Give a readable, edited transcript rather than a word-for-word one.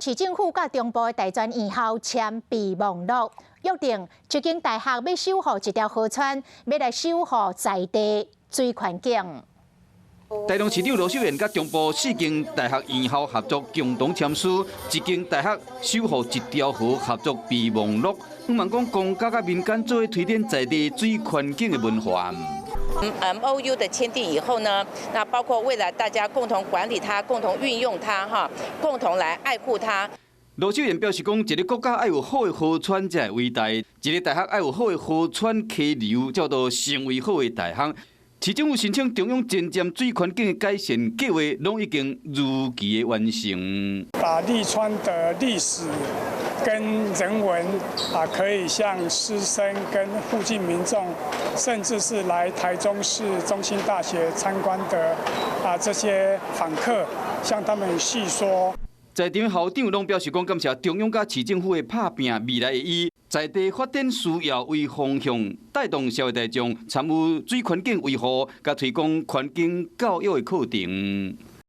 市政府佮中部的大專院校簽備忘錄，約定這間大學欲守護一條河川，欲來守護在地水環境。台中市長盧秀燕佮中部四間大學院校合作，共同簽署一間大學守護一條河合作備忘錄，希望講公家佮民間做伙推展在地水環境的文化。 MOU 的簽訂以後呢，那包括未來大家共同管理它、共同運用它，哈，共同來愛護它。盧秀燕表示講，一个國家愛有好的河川才會偉大，一个大學愛有好的河川溪流，才會成為好的大學。市政府申請中央前瞻水環境的改善計劃，攏已經如期的完成。把利川的歷史跟人文啊，可以向師生跟附近民眾，甚至是來台中市中興大學參觀的啊這些訪客，向他們細說。在場校長攏表示講，感謝中央佮市政府的拍拚，未來會以在地發展需要為方向，帶動社會大眾參與水環境維護，佮推廣環境教育的課程。